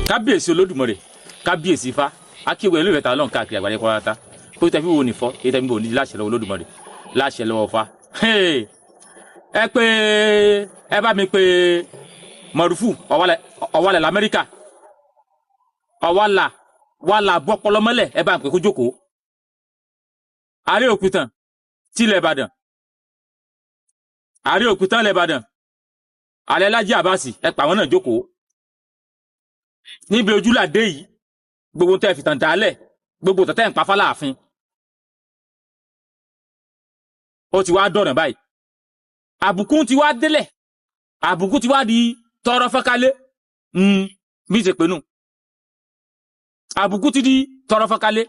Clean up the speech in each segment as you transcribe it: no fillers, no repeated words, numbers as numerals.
Kábíyèsí Olódùmarè, kábíyèsí Ifá, akéwì ẹlú ìfẹta Ọlọ́run káàkiri àgbáyé pátá. Kó tẹ fi wo nìfọ èyí tẹ fi wo ní láṣẹ lọ́wọ́ Olódùmarè, láṣẹ lọ́wọ́ Ifá. Ẹ pé ẹ bá mi pé Mọ̀rúfù ọ̀wálẹ̀ lamẹ́ríkà, ọ̀wálà wàlà bọ́pọlọmọlẹ̀, ẹ bá ń pè kó jókòó. Àárẹ̀ Òkútàn tilẹ̀ Ìbàdàn, Àárẹ̀ Òkútàn ilẹ̀ Ìbàdàn, Ààrẹ Lájí Àbáàsì, ẹ pa àwọn náà jókòó níbi ojúlàdé yìí. Gbogbo tẹ́ fìtàn dálẹ̀, gbogbo tẹ́tẹ́ ń pa fáláàfin, ó ti wá dọ̀nà báyìí. Àbùkù ti wá délẹ̀, àbùkù ti wá di tọrọ fọ́nkálé. Bí ṣe pé nù, àbùkù ti di tọrọ fọ́nkálé,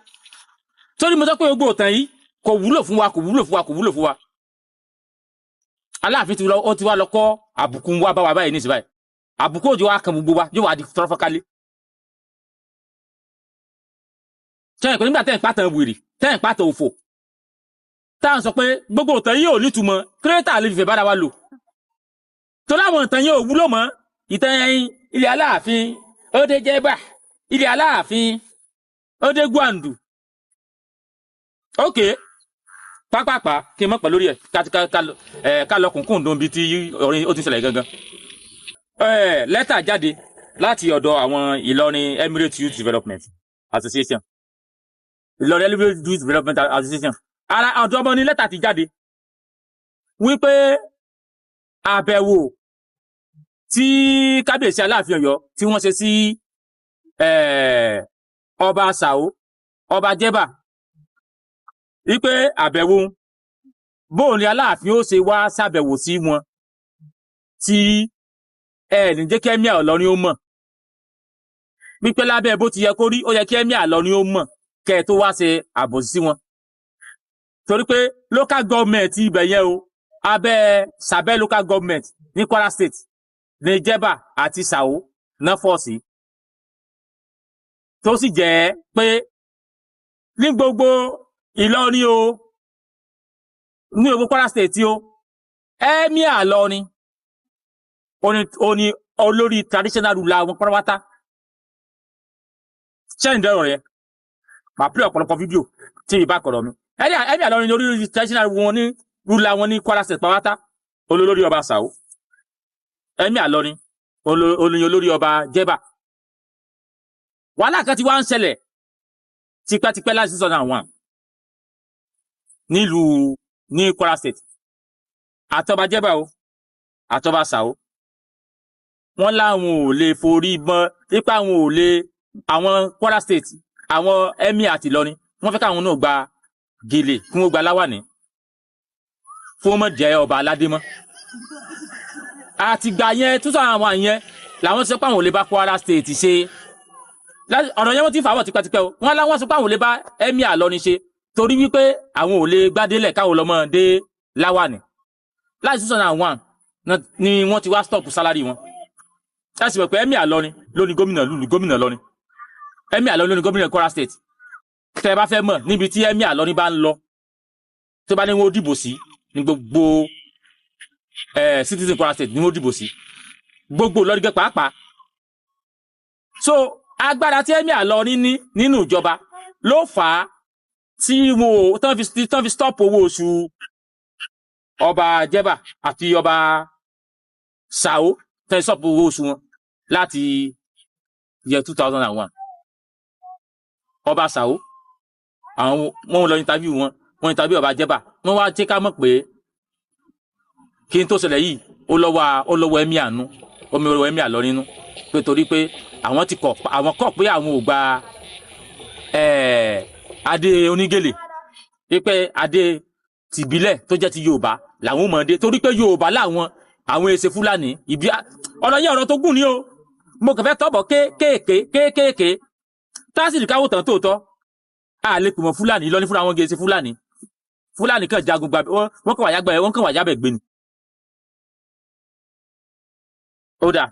torí mo sọ pé gbogbo òtàn yìí kò wúlò fún wa, kò wúlò fún wa, kò wúlò fún wa. Aláàfin ti lọ, ó ti wá lọ kọ́ àbùkù wa bá wa báyìí ní ìsìn báyìí. Àbùkù òjò wa kan gbogbo wa, yóò wá di tọrọ fọ́nkálé. Sẹ́yìn pé nígbà tẹ́ ń pàtàn wèrè, tẹ́ ń pàtàn òfò, tá à ń sọ pé gbogbo ìtàn yìí ò nítumọ̀, kírẹ́tà lè fìfẹ́ bára wa lò, torí àwọn ìtàn yìí ò wúlò mọ́. Ìtàn ilé Aláàfin ó dé Jẹ́bà, ilé Aláàfin ó dé Gwandu. Ok, pápápá kí n mọ̀ pẹ̀ lórí ẹ̀, ká lọ kùnkùn dùn bíi tí orin ó ti ṣẹlẹ̀ gangan. Lẹ́tà jáde láti ọ̀dọ̀ àwọn Ìlọrin Emirate Youth Development Association, Ìlọrin Emirate Youth Development Association. Ara ọ̀dọ̀ ọmọ ní lẹ́tà ti jáde wípé àbẹ̀wò tí kábíyèsí Aláàfin Ọ̀yọ́ tí wọ́n ṣe sí ọba Sàó, ọba Jẹ́bà, wípé àbẹ̀wò bóun ni Aláàfin ó ṣe wá ṣàbẹ̀wò sí wọn tí ẹ ní jẹ́ kí Emir Ìlọrin ó mọ̀, wípé lábẹ́ bó ti yẹ kó rí, ó yẹ kí Emir Ìlọrin ó mọ̀ kẹ́ ẹ tó wá ṣe àbòsí sí wọn, torí pé local government ibẹ̀ yẹn o, abẹ́ Sàbẹ́ local government ní Kwara State ní Jẹ́bà àti Sàó náà fọ̀ sí, tó sì jẹ́ pé ní gbogbo Ìlọrin o, ní gbogbo Kwara State o, Emir Ìlọrin ó ní olórí traditional ruler wọn pátápátá. Ṣẹ́yìn dẹ́rọ̀ rẹ̀, màá pílẹ̀ ọ̀pọ̀lọpọ̀ fídíò tí ìbá kọ̀rọ̀ mi. Emir Ìlọrin ní olórí traditional wọn ní ruler wọn ní Kwara State pátápátá, olórí ọba Sàó. Emir Ìlọrin olórí olórí ọba Jẹ́bà. Wàhálà kan ti wá ń ṣẹlẹ̀ tipẹ́tipẹ́ láti 2001 nílùú ní Kwara State. Àtọba Jẹ́bà o, àtọba Sàó, wọ́n láwọn ò lè forí bọ́n nípa àwọn ò lè, àwọn Kwara State, àwọn emir àti Ìlọrin, wọ́n fẹ́ káwọn náà gba gèlè, kí wọ́n gba láwàní fún wọn, mọ̀ jẹ́ ọba aládé mọ́. Àtìgbà yẹn, 2001 yẹn, làwọn sọ pé àwọn ò lè bá Kwara State ṣe. Ọ̀rọ̀ yẹn, wọ́n ti fà wọ̀ tipẹ́tipẹ́ o. Wọ́n láwọn sọ pé àwọn ò lè bá emir Ìlọrin ṣe torí wípé àwọn ò lè gbádélẹ̀ káwọn lọ́mọ dé láwàní. Láti 2001 ni wọ́n ti wá stop salary wọn. Ẹ sì mọ̀ pé emir Ìlọrin ló ní gómìnà lùlù gómìnà Ìlọrin, emir Ìlọrin ló ní gómìnà Kwara State. Tẹ́ ẹ bá fẹ́ mọ̀ níbi tí emir Ìlọrin bá ń lọ, tó bá ní wọ́n dìbò sí ní gbogbo citizen Kwara State ní wọ́n dìbò sí, gbogbo Ìlọrin gẹ́ pàápàá. So agbára tí emir Ìlọrin ní nínú ìjọba ló fà á tí wọn ò tán fi stop owó oṣù ọba Jẹ́bà àti ọba Sàó, tán fi stop owó oṣù wọn láti year 2001. Ọba Sàó, àwọn wọn lọ interview wọn, wọn interview ọba Jẹ́bà, wọn wá jẹ́ ká mọ̀ pé kí n tó ṣẹlẹ̀ yìí. Ó lọ́wọ́ emir nú, omi lọ́wọ́ emir lọ nínú, pé torí pé àwọn ti kọ̀, àwọn kọ̀ pé àwọn ò gba adé onígèlè, wípé adé tìbílẹ̀ tó jẹ́ ti Yorùbá làwọn ò mọ̀ dé, torí pé Yorùbá làwọn, àwọn èsè Fúlàní. Ìbí ọ̀rọ̀ yẹn, ọ̀rọ̀ tó gùn ni o. Mo kàn fẹ́ tọ́bọ̀ kéékèèké kéékèèké tásìlì káwọ́ tán tóòtọ́. A lè pè wọ́n Fúlàní lọ́ní fúnra wọn gẹ̀ẹ́sì Fúlàní. Fúlàní kan jagun gba wọ́n kàn wáyà gbẹ, wọ́n kàn wáyà bẹ̀ gbé ni. Ó dà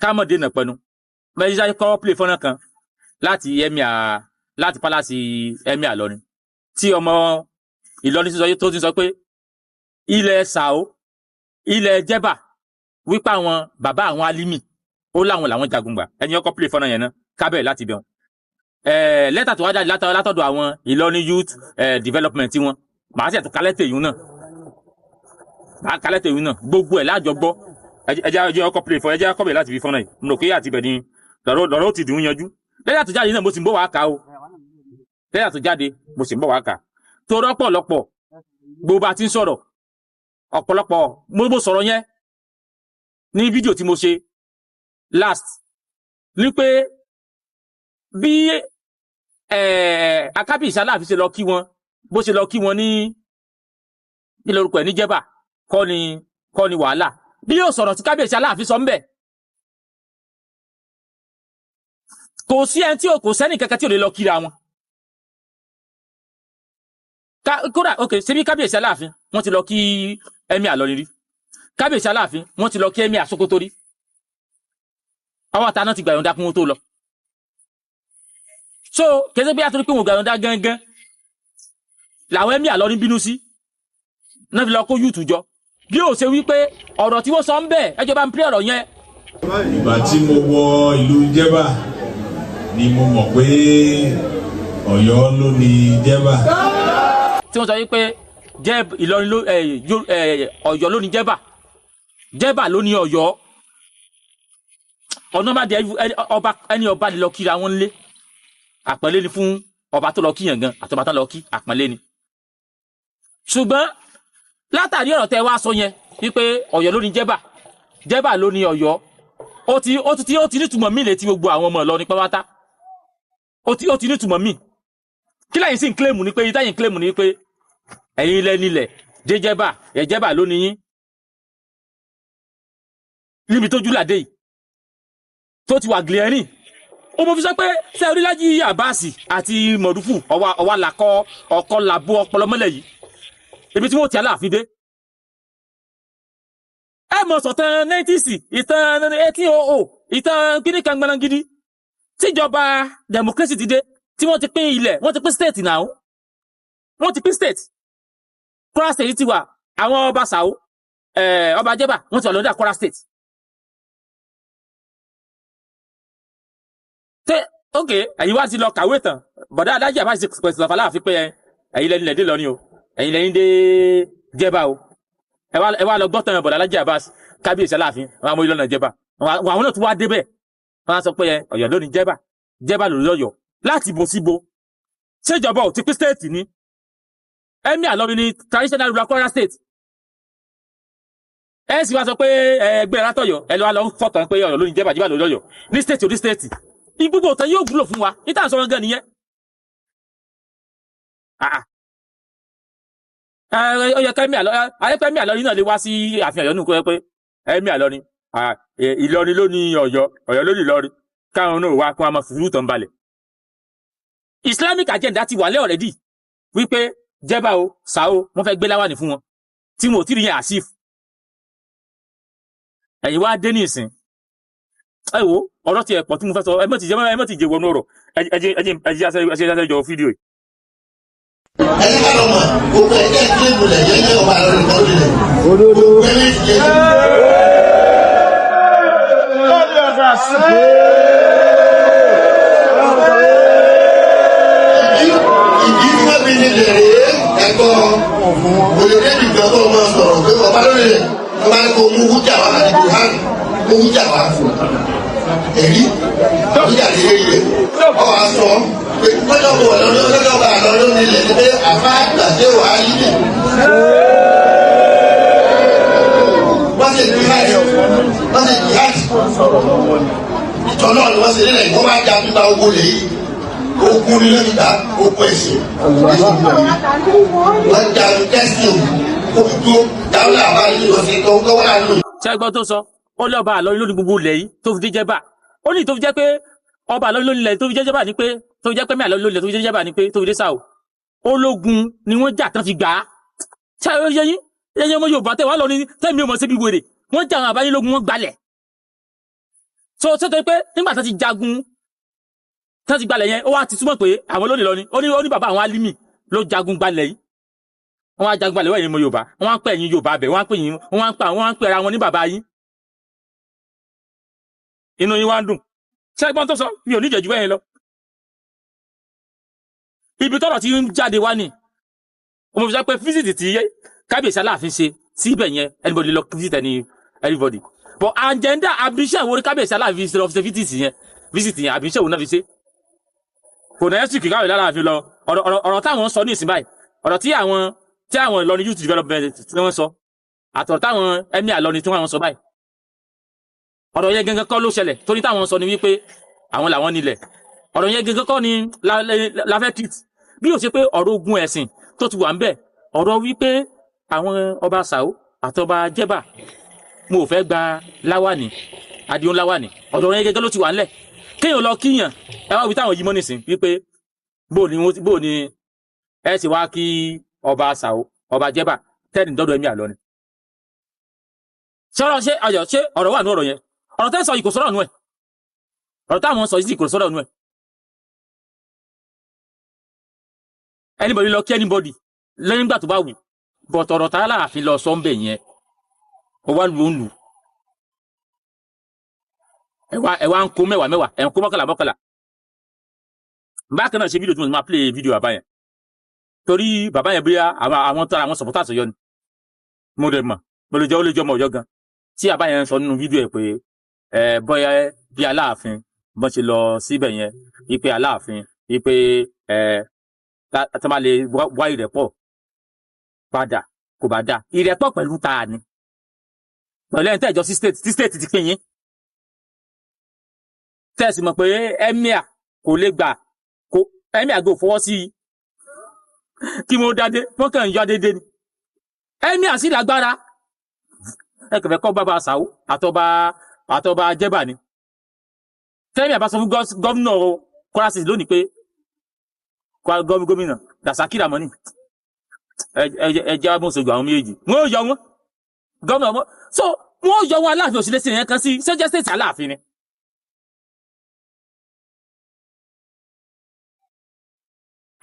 kámọ̀dé nà pẹ̀lú mẹ́jísá kọ́ play fọ́nrán kan láti emir, láti palace emir Ìlọrin, tí ọmọ Ìlọrin ti sọ, tó ti sọ pé ilẹ̀ Sàó, ilẹ̀ Jẹ́bà, wípé àwọn bàbá àwọn Alimi ó láwọn làwọn jagun gbà. Ẹni ọkọ play fọ́nrán yẹn náà kábẹ̀ láti bẹ̀rù lẹ́tà tó wá jáde látọ̀dọ̀ àwọn Ìlọrin youth development tí wọ́n màá sì ẹ̀tún kálẹ̀ tèyún náà, màá kálẹ̀ tèyún náà, gbogbo ẹ̀ láàjọ gbọ́. Ẹ jẹ́ ọkọ play fún, ẹ jẹ́ ọkọ bẹ̀ láti fi fọ́nrán yìí. Mo rò pé àti ibẹ̀ ni lọ́rọ̀ ó ti dùn ún yanjú. Lẹ́tà tó jáde náà, mo sì ń bọ̀ wá kà o. Lẹ́tà tó jáde, mo sì ń bọ̀ wá kà tó rọ́pọ̀lọpọ̀. Gbogbo àti ń sọ̀rọ̀ ọ̀pọ̀lọpọ̀, mo sọ̀rọ̀ yẹn ní fídíò tí mo ṣe last ní pé bí akábíyèsí Aláàfin ṣe lọ kí wọn, bó ṣe lọ kí wọn ní kí lórúkọ ẹ̀ ní Jẹ́bà, kọ́ ni wàhálà bí yóò sọ̀rọ̀ tí kábíyèsí Aláàfin sọ ń bẹ̀. Kò sí ẹni tí kò sẹ́ni kankan tí ò lè lọ kíra wọn. Kódà, ok, ṣebí kábíyèsí Aláàfin wọ́n ti lọ kí emir Ìlọrin rí, kábíyèsí Aláàfin wọ́n ti lọ kí emir Sókótó rí. Àwọn àtàná ti gbà yọ̀ǹda kún wọn tó lọ. So kẹsẹ bí a torí pé wọn gbà yọ̀ǹda gángan làwọn emir Ìlọrin bínú sí náà fi lọ kó youth jọ, bí ó ṣe wí pé ọ̀rọ̀ tí wọ́n sọ ń bẹ̀, ẹjọ́ bá ń pín ọ̀rọ̀ yẹn. Ìgbà tí mo wọ ìlú Jẹ́bà ni mo mọ̀ pé Ọ̀yọ́ ló ní Jẹ́bà. Tí wọ́n sọ wípé jẹ́ Ìlọrin ló Ọ̀yọ́ ló ní Jẹ́bà, Jẹ́bà ló ní Ọ̀yọ́. Ọ̀nà bá di ọba, ẹni ọba lè lọ kíra wọn lé, àpọ́nlé ni fún ọba tó lọ kíyàn gan àtọba tó lọ kí, àpọ́nlé ni. Ṣùgbọ́n látàrí ọ̀rọ̀ tẹ́ wá sọ yẹn wípé Ọ̀yọ́ ló ní Jẹ́bà, Jẹ́bà ló ní Ọ̀yọ́, ó ti nítumọ̀ míì létí gbogbo àwọn ọmọ Ìlọrin pátá. Ó ti nítumọ̀ míì. Kí lẹ́yìn sì ń claim ni pé ìtẹ́yìn claim ni pé ẹ̀yin ilẹ̀ nílẹ̀ jẹ́jẹ́bà ẹ̀jẹ̀bà ló ní yín, níbi tójú làdé yìí tó ti wà glaring. Ó mo fi sọ pé ṣé orílẹ̀-èdè Abbas àti Mọ̀rúfù ọwà làkọ ọkọ làbó ọpọlọ mọ́lẹ̀ yìí, ibi tí wọ́n ti Aláàfin dé. Ẹ mọ̀ sọ̀tàn 90s, ìtàn 1800, ìtàn kíní kan gbanágídí. Tíjọba democracy ti dé, tí wọ́n ti pín ilẹ̀, wọ́n ti pín state náà, wọ́n ti pín state. Kwara State ti wà, àwọn ọba Sàó, ọba Jẹ́bà, wọ́n ti wà lọ́dà Kwara State. Tẹ ok, ẹ̀yin wá ti lọ kàwé tán, bọ̀dá adájọ́ àbá ti pẹ̀sì lọ́fà láàfin pé ẹ̀yin lẹ́ni lẹ́dí lọ ni o, ẹ̀yin lẹ́ni dé Jẹ́bà o. Ẹ wá lọ gbọ́tàn bọ̀dá adájọ́ àbá, kábíyèsí Aláàfin wọn àmọ́ ìlọ́nà Jẹ́bà, àwọn náà tún wá débẹ̀, wọn á sọ pé Ọ̀yọ́ ló ní Jẹ́bà, Jẹ́bà ló lọ́yọ̀. Láti bo síbo, ṣèjọba ò ti pín state ni? Emir Ìlọrin ni traditional ruler Kwara State. Ẹ sì wá sọ pé ẹgbẹ́ látọ̀yọ̀, ẹ lọ́wọ́ lọ fọ̀tàn pé Ọ̀yọ́ ló ní Jẹ́bà, Jẹ́bà ló lọ́yọ̀ ní state oní state. Gbogbo ọ̀tàn yóò wúlò fún wa níta sọ̀rọ̀ gan nìyẹn. Ó yẹ kẹ́mi àlọ́ ayẹ́pẹ́ Emir Ìlọrin náà lè wá sí ààfin Ọ̀yọ́ nù kó yẹ pé Emir Ìlọrin, Ìlọrin ló ní Ọ̀yọ́, Ọ̀yọ́ ló ní Ìlọrin, káwọn náà wá kó wọn máa fìlú tán balẹ̀. Islamic agenda ti wà lẹ́ already wípé Jẹ́bà o, Sàó, wọ́n fẹ́ gbé láwàní fún wọn tí wọn ò tí ì rí yẹn àṣìf. Ẹ̀yin wá dé ní ìsìn, ẹ wo ọ̀rọ̀ tí ẹ pọ̀ tí mo fẹ́ sọ, ẹ mọ̀ ti jẹ wọnú ọ̀rọ̀. Ẹ jẹ́ jọ fídíò yìí. Ẹni ká lọ mọ̀, gbogbo ẹ̀ jẹ́ kílíìmù lẹ̀ jẹ́ ọba àlọ́ nìkan ló lẹ̀ gbogbo ẹni jẹ́. Ìdí tí wọ́n fi nílẹ̀ rèé, ẹ̀kọ́ òyìnbó ìgbà kọ́ ọmọ sọ̀rọ̀ pé ọba lórí rẹ̀ wọ́n bá ní kó mú wújà wá àti Buhari kó wújà wá, ẹ̀rí wújà lè rí rẹ̀ ọ wá sọ pé lọ́jọ́ bọ̀ lọ́jọ́ bá lọ lórí ilẹ̀ ní pé àfa àgbà ṣé wàá yí lẹ̀. Tọ́lọ́ ni wọ́n ṣe nílẹ̀, wọ́n wá jagun gba ogun lè yìí. Ogun ní lẹ́nu gbà, ogun ẹ̀sìn. Wọ́n jagun kẹ́sìn kó fi dúró dáwọ́lá àbáyé lọ sí tó wọ́n á lò. Ṣé ẹ gbọ́ tó sọ? Ó lé ọba Ìlọrin lórí gbogbo ilẹ̀ yìí tó fi dé Jẹ́bà. Ó ní tó fi jẹ́ pé ọba Ìlọrin lórí ilẹ̀ tó fi jẹ́ Jẹ́bà ni pé, tó fi jẹ́ pé mẹ́àlọ́ lórí ilẹ̀ tó fi jẹ́ Jẹ́bà ni pé tó fi dé Ṣàó. Ológun ni wọ́n jà tán fi gbà á. Ṣé ẹ yẹ yín? Ẹ̀yin ọmọ Yorùbá tẹ̀ wá lọ ní tẹ́mi ò mọ̀ síbi wèrè. Wọ́n jà àwọn àbáyé lógun, wọ́n gbalẹ̀. So ṣé tó pé nígbà tó ti jagun tán ti gbalẹ̀ yẹn, ó wá ti túmọ̀ pé àwọn lónìí lọ ni. Ó ní bàbá àwọn Álímì ló jagun gbalẹ̀ yìí. Wọ́n á jagun gbalẹ̀ wọ́n, ẹ̀yin ọmọ Yorùbá. Wọ́n á pè ẹ̀yin Yorùbá bẹ̀, wọ́n á pè yín, wọ́n á pè ara wọn ní bàbá yín. Inú yín wá ń dùn. Ṣé ẹgbọ́n tó sọ? Mi ò ní ìjẹ́jú bẹ́ẹ̀ lọ. Ibi tọ́rọ̀ ti ń jáde wá ni mo fi sọ pé visit tí kábíyèsí Aláàfin ṣe síbẹ̀ yẹn, anybody lọ visit anybody, but agenda, ambition wo ni kábíyèsí Aláàfin ṣe lọ fi ṣe visit yẹn? Visit yẹn, ambition wo náà fi ṣe? Kò náà sì kí kábíyèsí Aláàfin lọ. Ọ̀rọ̀ táwọn sọ ní ìsìn báyìí, ọ̀rọ̀ tí àwọn Ìlọrin Youth Development tí wọ́n sọ, àtọ̀rọ̀ táwọn Emir Ìlọrin tí wọ́n sọ báyìí, ọ̀rọ̀ yẹn gangan kọ́ ló ṣẹlẹ̀. Torí táwọn sọ ni wípé àwọn làwọn nílẹ̀. Ọ̀rọ̀ yẹn gangan kọ́ ni la fẹ́ treat, bí ó ṣe pé ọ̀rọ̀ ogun ẹ̀sìn tó ti wà ń bẹ̀, ọ̀rọ̀ wípé àwọn ọba Ṣàó àtọba Jẹ́bà mo ò fẹ́ gba láwàní adìyún láwàní, ọ̀rọ̀ yẹn gangan ló ti wà ńlẹ̀. Kéèyàn lọ kíyàn, ẹ wá wí táwọn yìí mọ́ nísìn wípé bó ni ẹ sì wá kí ọba Ṣàó, ọba Jẹ́bà, tẹ́ẹ̀nì dọ́dọ̀ ẹ̀mí àlọ́ ni. Ṣọ́rọ̀ ṣé ayọ̀, ṣé ọ̀rọ̀ wà ní ọ̀rọ̀ yẹn? Ọ̀rọ̀ tẹ́ sọ yìí, kò sọ̀rọ̀ nù ẹ̀. Ọ̀rọ̀ táwọn sọ yìí, kò sọ̀rọ̀ nù ẹ̀. Anybody lọ kí anybody lẹ́yìn ìgbà tó bá wù, but ọ̀rọ̀ tá Aláàfin lọ sọ ń bẹ̀ yẹn, ó wá lù ó ń lù. Ẹ wá ń kó mẹ́wàá mẹ́wàá, ẹ̀ ń kó mọ́kànlá mọ́kànlá. Bákan náà, ṣe fídíò tí mo ti máa play fídíò bàbá yẹn, torí bàbá yẹn, bóyá àwọn tó àwọn supporters Ọ̀yọ́ ni, mo lè mọ̀, mo lè jẹ́, ó lè jẹ́ ọmọ Ọ̀yọ́ gan, tí bàbá yẹn sọ nínú fídíò ẹ̀ pé ẹ bóyá bí Aláàfin bọ́n ṣe lọ síbẹ̀ yẹn, wípé Aláàfin, wípé ẹ tá máa lè wá ìrẹ́pọ̀ padà, kò bá dáa. Ìrẹ́pọ̀ pẹ̀lú ta ni? Pẹ̀lú ẹni tẹ́jọ sí state tí state ti pín yín, tẹ́sí mọ̀ pé emir kò lè gbà kó emir gbò fọwọ́ sí i kí wọ́n dádé, wọ́n kàn ń yọ dédé ni. Emir sì lágbára. Ẹ kẹfẹ kọ́ bàbá Sàó àtọba Jẹ́bà ni. Tẹ́mi àbá sọ fún gómìnà Kwara State lónìí pé gómìnà Dasaki Ramoni, ẹ jẹ́ àmọ́sọ̀gbọ̀ àwọn méjèèjì, wọ́n yóò yọ wọn gómìnà wọn, so wọ́n yọ wọn. Aláàfin òsì lẹ́sìn yẹn kan sí sẹ́jẹ́ state Aláàfin ni.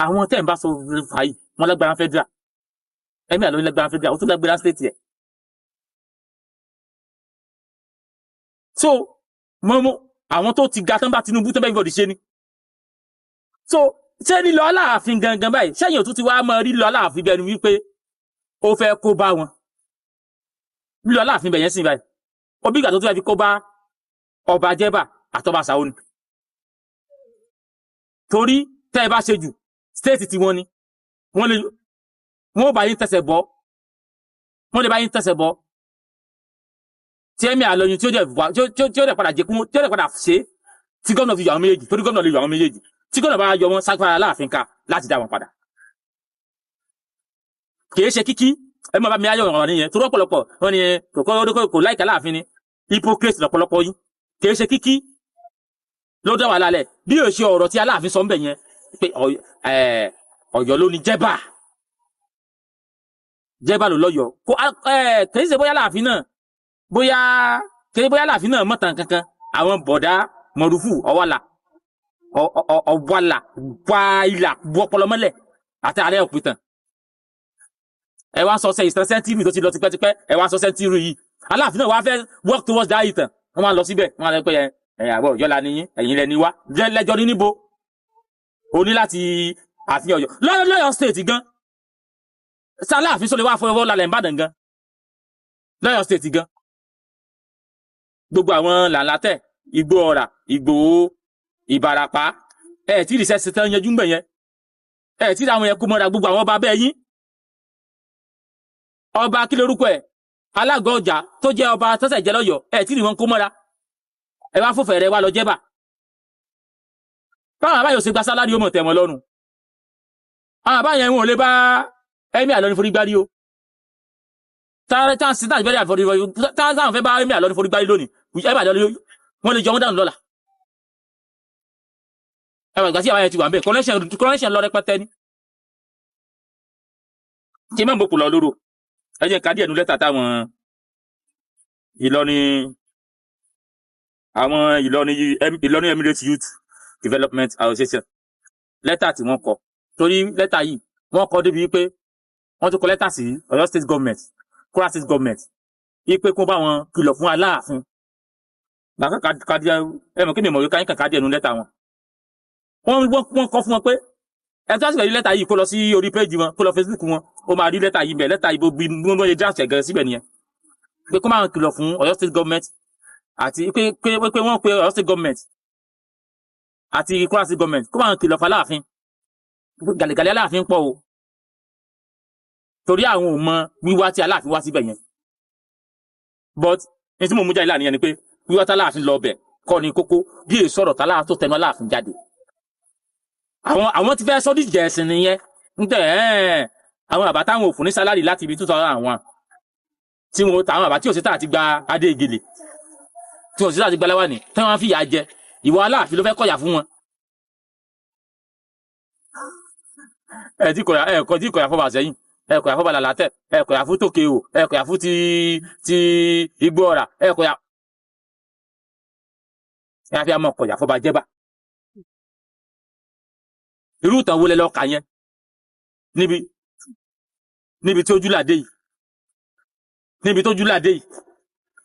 Àwọn tẹ́ ń bá sọ fàáyì, wọn lágbára federal, ẹ̀mí àlọ́ lágbára federal, ó tún lágbára state yẹ. So mọ àwọn tó ti ga tán bá Tinubu tán bá everybody ṣe ni. So ṣé lílọ Aláàfin gangan báyìí, sẹ́yìn òtún ti wá mọ lílọ Aláàfin bẹ́ẹ̀ ni wípé ó fẹ́ kó bá wọn? Lílọ Aláàfin bẹ̀yẹn sìn báyìí, òbí ìgbà tó tún fẹ́ fi kó bá ọba Jẹ́bà àtọba Sàó ni, torí tẹ́ ẹ bá ṣe jù, state tí wọ́n ni wọ́n lè, wọ́n bá yín tẹ̀sẹ̀ bọ́, wọ́n lè bá yín tẹ̀sẹ̀ bọ́ tí ẹ̀mí àlọ́yún tí ó dẹ̀ wá, tí ó dẹ̀ padà jẹ́kún, tí ó dẹ̀ padà ṣe tí gómìnà fi yọ àwọn méjèèjì, torí gómìnà lè yọ àwọn méjèèjì. Tí gómìnà bá yọ wọn, ságbára Aláàfin ká láti dá wọn padà. Kì í ṣe kíkí ẹ má bá mi ayọ̀ ọ̀rọ̀ nìyẹn, torí ọ̀pọ̀lọpọ̀ wọn ni kò kò láìka Aláàfin ni. Hypocrite lọ́pọ̀lọpọ̀ yín. Kì í ṣe kíkí ló dá wàhálà lẹ̀, bí yóò ṣe ọ̀rọ̀ tí Aláàfin sọ ń bẹ̀ yẹn pé Ọ̀yọ́ ló ní Jẹ́bà, Jẹ́bà ló lọ́yọ̀ọ́. Kò kì í ṣe bóyá Aláàfin náà, bóyá kì í bóyá Aláàfin náà mọ̀tàn kankan. Àwọn bọ̀dá Mọ̀rúfù ọ̀wàlà ọ̀wàlà wá ilà wọ́pọlọmọlẹ̀ àti ààrẹ òpìtàn, ẹ wá sọ ṣe ìtàn sẹ́ńtírì tó ti lọ tipẹ́tipẹ́, ẹ wá sọ sẹ́ńtírì yìí. Aláàfin náà wá fẹ́ work towards that ìtàn, wọ́n máa lọ síbẹ̀, wọ́n máa lọ pé ẹ àbọ̀ Ọ̀yọ́ la níyín, ẹ̀yin lẹni wá lẹ́jọ́ ní níbo o ní láti àfihàn Ọ̀yọ́ lọ́yọ̀ lọ́yọ̀ state gan. Sáláàfin sọ lè wá fọwọ́ lálẹ́ Ìbàdàn gan, lọ́yọ̀ state gan, gbogbo àwọn làǹlàtẹ̀, Igbó Ọ̀rà, Ìgbòho, Ìbàràpá, ẹ tí ìrìsẹ́ ṣe tán yanjú ń bẹ̀ yẹn, ẹ tí àwọn yẹn kó mọ́ra gbogbo àwọn ọba bẹ́ẹ̀ yín. Ọba kí lorúkọ ẹ̀, alágọ̀ ọjà tó jẹ́ ọba tọ́sẹ̀ jẹ́ lọ́yọ̀, ẹ tí ì wọn kó mọ́ra. Ẹ wá fòfẹ̀ rẹ wá lọ jẹ́bà. Báwọn àbáyọ ṣe gba salary, ó mọ̀ tẹ̀ wọ́n lọ́rùn. Àwọn àbáyọ wọn ò lè bá Emir Ìlọrin forí gbárí o. Táwọn fẹ́ bá Emir Ìlọrin forí gbárí lónìí, Emir Ìlọrin wọ́n lè jọ wọ́n dànù lọ́la. Ẹ wà ìgbà tí àbáyọ ti wà ń bẹ̀, connection lọ rẹpẹtẹ ni. Kí n má mọ̀kù lọ lóró, ẹ jẹ́ ká díẹ̀ nu lẹ́tà táwọn Ìlọrin, àwọn Ìlọrin, Ìlọrin Emirates Youth Development Association, lẹ́tà tí wọ́n kọ. Torí lẹ́tà yìí, wọ́n kọ débi wípé wọ́n tún kọ lẹ́tà sí Ọ̀yọ́ State Government, Kwara State Government, wípé kó bá wọn kìlọ̀ fún Aláàfin. Bàkà kàdí ẹ mọ̀ kí mi mọ̀ wípé káyín kàkà díẹ̀ nu lẹ́tà wọn. Wọ́n kọ fún wọn pé ẹ tó àsìkò yìí, lẹ́tà yìí, kó lọ sí orí péjì wọn, kó lọ Facebook wọn, ó máa rí lẹ́tà yìí bẹ̀. Lẹ́tà yìí, bí wọ́n ṣe draft ẹ̀ gẹ̀rẹ́ síbẹ̀ nìyẹn, pé kó máa kìlọ̀ fún Ọ̀yọ́ State Government àti pé wọ́n pe Ọ̀yọ́ State Government àti Kwara State Government kó máa kìlọ̀ fún Aláàfin pé gàlẹ́gàlẹ́ Aláàfin pọ̀ o, torí àwọn ò mọ wíwá tí Aláàfin wá síbẹ̀ yẹn. But ní tí mo mú jáde láàrin yẹn ni pé wíwá tí Aláàfin lọ bẹ̀ kọ́ ni kókó, bí èso ọ̀rọ̀ tálá tó tẹnu Aláàfin jáde. Àwọn ti fẹ́ sọ́dí ìjà ẹ̀sìn nìyẹn ń tẹ̀ ẹ́. Àwọn àbá táwọn ò fún ní salary láti ibi 2001, tí wọn táwọn àbá tí ò sí tá àti gba adé ìgèlè, tí wọn sì tá àti gba láwàní, tí wọn fìyà jẹ, ìwọ Aláàfin ló fẹ́ kọ̀yà fún wọn. Ẹ ti kọ̀yà, ẹ kọ tí kọ̀yà fọba sẹ́yìn, ẹ kọ̀yà fọba làlátẹ̀, ẹ kọ̀yà fún tòkè o, ẹ kọ̀yà fún ti igbó ọ̀rà, ẹ kọ̀yà, ẹ á fi àmọ́ kọ̀yà fọba jẹ́bà. Irú ìtàn wo lẹ lọ kà yẹn níbi tí ojúlàdé yìí, níbi tó ojúlàdé yìí,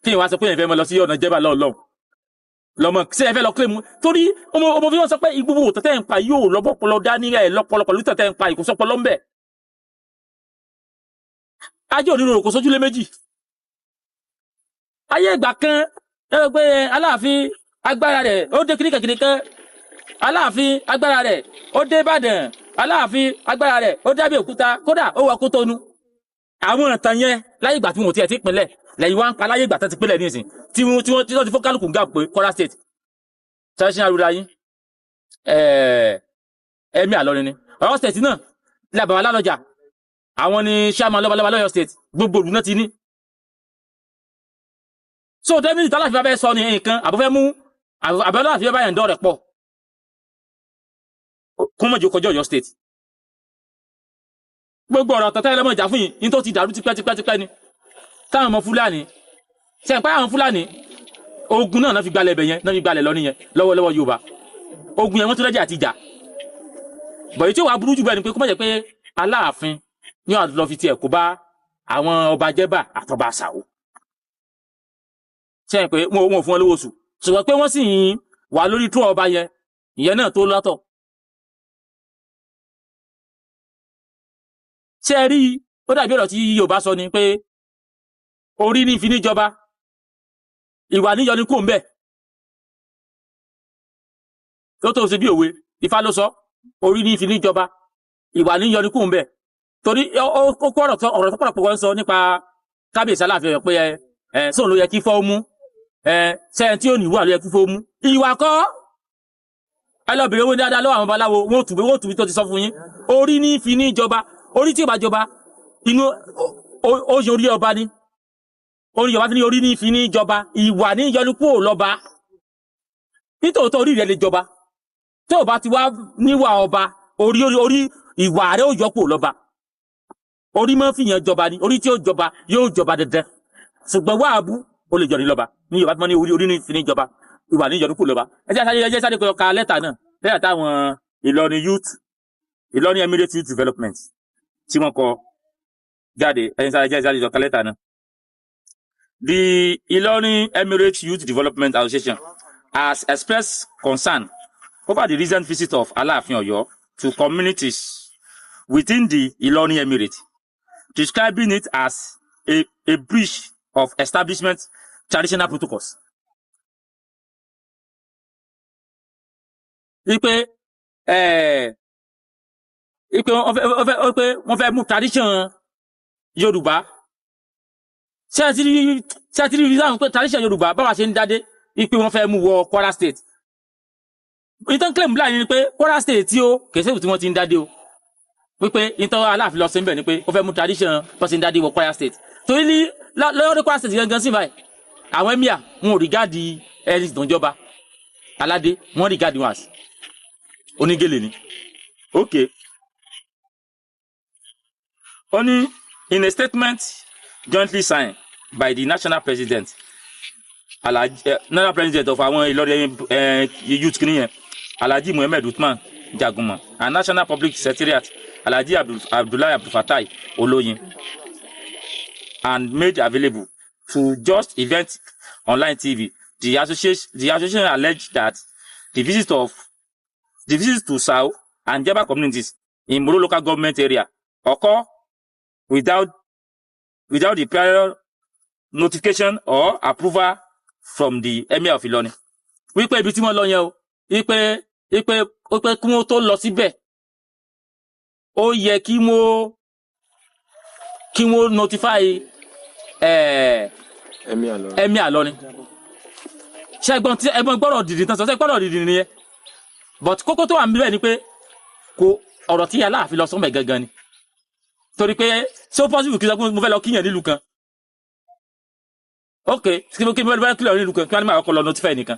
kí n wá sọ pé ẹ fẹ́ mọ lọ sí ọ̀nà jẹ́bà lọ́ọ̀lọ́ọ̀ lọmọ ṣé ẹ fẹ́ lọ kílèmù? Torí ọmọ fi wọn sọ pé gbogbo tẹ̀tẹ̀ ń pa yóò lọ́bọ̀pọ̀lọ́ dání ẹ̀ lọ́pọ̀lọ́ pẹ̀lú tẹ̀tẹ̀ ń pa ìkósọ́pọ̀lọ́ ń bẹ̀. Ajé òní kò sójúlé méjì. Ayé ìgbà kan ẹ rò pé Aláàfin agbára rẹ̀ ó dé kíníkan kíníkan, Aláàfin agbára rẹ̀ ó dé Ìbàdàn, Aláàfin agbára rẹ̀ ó dé Abẹ́òkúta, kódà ó wọ Kótónú. Àwọn ìtàn yẹn láyé ìgbà tí wọn ò tiẹ̀ ti pinlẹ̀ lẹ́yìn wá ń pa láyé ìgbà tó ti pinlẹ̀ nísìn tí wọ́n ti fọ́ kálukú gà pé Kwara State traditional ruler yín Emir Ìlọrin ni. Ọ̀yọ́ State náà ní àbàwà Lálọ́jà, àwọn ni chairman lọ́balọ́ba lọ́yọ́ State, gbogbo òlù náà ti ní. So definitely, tálàfin bá fẹ́ sọ ní nǹkan àbúfẹ́ mú àbẹ́lẹ́ àfi báyà ń dọ́ rẹ̀ pọ̀ kó mọ̀jọ kọjá Ọ̀yọ́ State. Gbogbo ọ̀rọ̀ tọ́tẹ́ ẹlẹ́mọ̀ ìjà fún yìí ní tó ti dàrú tipẹ́tipẹ́tipẹ́ ni. Táwọn ọmọ Fúlàní sẹ́yìn pé àwọn Fúlàní, ogun náà fi gbalẹ̀ ibẹ̀ yẹn, náà fi gbalẹ̀ lọ nìyẹn lọ́wọ́lọ́wọ́ Yorùbá. Ogun yẹn, wọ́n tún lẹ́jẹ̀ àti ìjà bọ̀yì. Tí ó wàá burú jù bẹ́ẹ̀ ni pé kó má jẹ́ pé Aláàfin ní wàá lọ fi tiẹ̀ kó bá àwọn ọba Jẹ́bà àtọba Àṣàwò, sẹ́yìn pé wọn ò fún wọn lówó oṣù, ṣùgbọ́n pé wọ́n sì ń wà lórí tó ọba yẹn, ìyẹn náà tó lọ́tọ̀. Ṣé ẹ rí i? Ó dàbí ọ̀rọ̀ tí Yorùbá sọ ni pé orí ní fi níjọba, ìwà níyọ ni kò ń bẹ̀. Tó tó ṣe bí òwe Ifá ló sọ, orí ní fi níjọba, ìwà níyọ ni kò ń bẹ̀. Torí ó kó ọ̀rọ̀ tó pọ̀lọpọ̀ ń sọ nípa kábíyèsí Aláàfin Ọ̀yọ́ pé ẹ sóun ló yẹ kí fọ́ mú ẹ sẹ́yìn tí ò ní ìwà ló yẹ kí fọ́ mú. Ìwà kọ́, ẹ lọ bèrè owó dáadáa lọ́wọ́ àwọn babaláwo, wọn ò tù bí tó ti sọ fún yín. Orí ní fi ní jọba, orí tí ò bá jọba inú ó ṣe orí ọba ni orí ọba ní orí ní fi ní jọba, ìwà ní yọnu kúrò lọ́ba. Nítòótọ́, orí rẹ̀ lè jọba, tó o bá ti wá níwà ọba, orí ìwà rẹ̀ ó yọ kúrò lọ́ba. Orí máa ń fìyàn jọba ni. Orí tí ó jọba yóò jọba dandan, ṣùgbọ́n wàá bú ó lè jọ ní lọ́ba ní Yorùbá tí wọ́n ní orí ní fi ní jọba, ìwà ní yọnu kúrò lọ́ba. Ẹ jẹ́ sáré kọ ka lẹ́tà náà, lẹ́tà táwọn Ìlọrin youth, Ìlọrin Emirates Youth Development tí wọ́n kọ jáde. Ẹ jẹ́ sáré kọ lẹ́tà náà. The Ilorin Emirates Youth Development Association has expressed concern over the recent visit of Alaafin Oyo to communities within the Ilorin Emirate, describing it as a breach of establishment traditional protocols. Wípé wọ́n fẹ́ mú tradition Yorùbá. Ṣé ẹ ti rí sáwọn pé tradition Yorùbá báwa ṣe ń dádé, wípé wọ́n fẹ́ mú wọ Kwara State. Ìtàn claim láàrin ni pé Kwara State tí ó kèsè tí wọ́n ti ń dádé o, wípé ìtàn Aláàfin lọ sí níbẹ̀ ni pé ó fẹ́ mú tradition bó ṣe ń dádé wọ Kwara State, torí ní lọ́wọ́ ní Kwara State gangan sí báyìí, àwọn emir wọn ò regard ẹni tó ń jọba aládé, wọn regard wọn as onígèlè ni. Okay, ó ní in a statement jointly signed by the national president, Alhaji national president of àwọn Ìlọrin youth kìíní yẹn, Alhaji Muhammed Uthman Jagunmọ, and national public secretariat, Alhaji Abdullahi Abdulfatai Oloyin, and made available to Just Event Online TV, the association alleged that the visit to Sao and Jeba communities in Moro Local Government Area occur without the prior notification or approval from the Emir of Ilorin. Wípé ibi tí wọ́n lọ yẹn o, wípé kí wọ́n tó lọ síbẹ̀, ó yẹ kí wọ́n notify Emir Ìlọrin. Emir Ìlọrin. Ṣẹ́gbọ́n tí ẹgbọ́n gbọ́dọ̀ dìdì tán sọ, ṣẹ́ gbọ́dọ̀ dìdì nìyẹn. But kókó tó wà níbẹ̀ ni pé kò ọ̀rọ̀ tí Aláàfin lọ sọ́mọ̀ gangan ni, torí pé ṣé ó possible kí n sọ pé mo fẹ́ lọ kíyàn nílùú kan? Ok, kí mo fẹ́ kíyàn nílùú kan, kí wọ́n ní máa kọ́ lọ notify nìkan?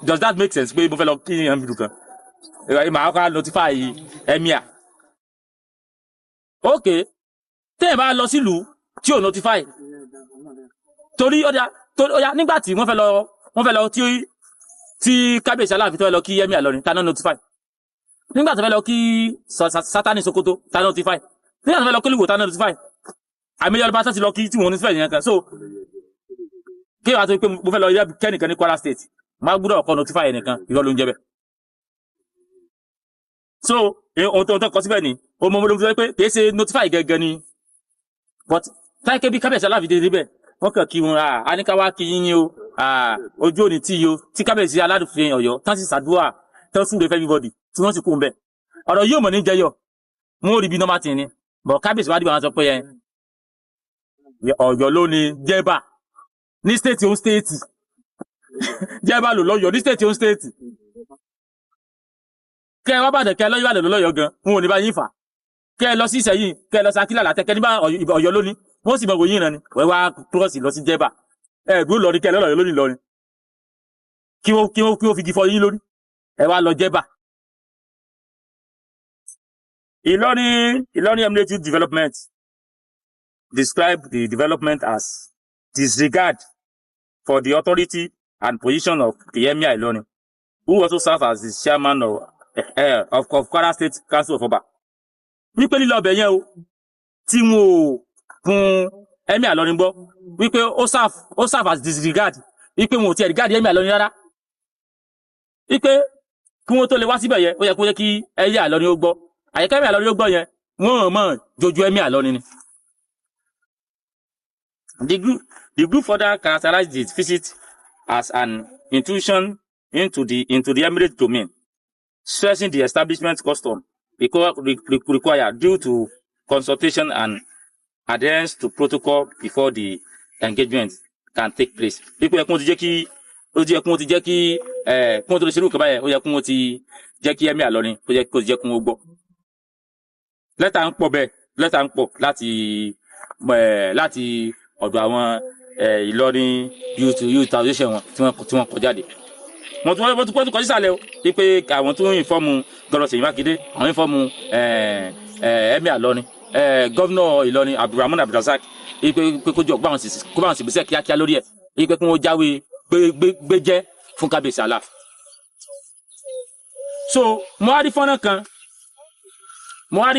Does that make sense pé mo fẹ́ lọ kíyàn nílùú kan, màá kọ́ notify emir? Ok, téèyàn bá lọ sílùú tí ò notify, torí ọjà, torí ọjà, nígbà tí wọ́n fẹ́ lọ tí kábíyèsí Aláàfin tó fẹ́ lọ kí emir Ìlọrin, ta náà notify? Nígbà tó fẹ́ lọ kí Sátánì Sokoto, ta náà notify? Nígbà tó fẹ́ lọ kí Olúwo, ta náà notify? Àmì ọlọ́ba tó ti lọ kí tí wọ́n notify yẹn kan. So kí wàá tó pé mo fẹ́ lọ yẹ kẹ́nìkan ní Kwara State, má gbúdọ̀ kọ́ notify ẹnìkan, irọ́ ló ń jẹ́ bẹ́ẹ̀. So ohun tó kọ síbẹ̀ ni o mọ mo sọ pé kì í ṣe notify gẹ́gẹ́ ni, but táyé bí kábíyèsí Aláàfin dé níbẹ̀, wọ́n kàn kí wọn, à ní ká wá kí yín o, ojú òní tí yìí o, tí kábíyèsí Aláàfin Ọ̀yọ́ tán sì ṣàdúrà tán súre fún everybody tí wọ́n sì kú ń bẹ̀, ọ̀rọ̀ yóò mọ̀ ní jẹyọ, wọn ò rí bí normal thing ni. But kábíyèsí wá dìbò, àwọn sọ pé ẹ Ọ̀yọ́ ló ní Jẹ̀bà ní state own state, Jẹ̀bà ló lọ́yọ̀ ní state own state. Kẹ ẹ wá bàdàn, kẹ ẹ lọ́yọ̀, Ìbàdàn ló lọ́yọ̀ gan, wọn ò ní bá yín fà. Kẹ ẹ lọ sí Ìṣẹ̀yìn, kẹ ẹ lọ sí Akílà látẹ, kẹ ní bá Ọ̀yọ́ lónìí, wọ́n sì mọ̀ wò yín ràn ni. Wọ́n wá cross lọ sí Jẹ̀bà, ẹ dúró lọ ní kẹ ẹ lọ́yọ̀ lónìí lọrin, kí wọ́n fi igi fọ yín lórí, ẹ wá lọ Jẹ̀bà. Ìlọrin Emirate Youth Development described the development as disregard for the authority and position of the Emir Ilorin, who also serves as the chairman of Kwara State Council of Oba. Wípé lílọ ọbẹ̀ yẹn o, tí wọn ò fún Emir Ìlọrin gbọ́, wípé ó serve as disregard, wípé wọn ò tiẹ̀ regard Emir Ìlọrin rárá, wípé kí wọ́n tó lè wá síbẹ̀ yẹn, ó yẹ kó yẹ kí Emir Ìlọrin ó gbọ́. Àyíká Emir Ìlọrin ó gbọ́ yẹn, wọ́n mọ̀ jojú Emir Ìlọrin ni. The group further characterized the visit as an intrusion into the Emirate domain, stressing the establishment custom require due to consultation and adherence to protocol before the engagement can take place. Wípé ẹkún ti jẹ́ kí ó jẹ́ kún ó ti jẹ́ kí ẹ kún ó tó lè ṣerú nǹkan báyẹn, ó yẹ kún ó ti jẹ́ kí Emir Ìlọrin kó jẹ́ kó ti jẹ́ kún ó gbọ́. Lẹ́tà ń pọ̀ bẹ́ẹ̀, lẹ́tà ń pọ̀ láti ọ̀dọ̀ àwọn Ìlọrin Youth Association wọn tí wọ́n kọ jáde. Wọ́n tún kọ sísàlẹ̀ o, wípé àwọn tó ń inform Governor Ṣèyí Mákindé, àwọn inform Emir Ìlọrin, Governor Ìlọrin Abdulrahman Abdulrasaq, wípé pé kójú ọgbà wọn sì kó bá wọn sì gbèsè kíákíá lórí ẹ̀, wípé kí wọ́n jáwé gbéjẹ́ fún kábíyèsí Aláàfin. So mo wá rí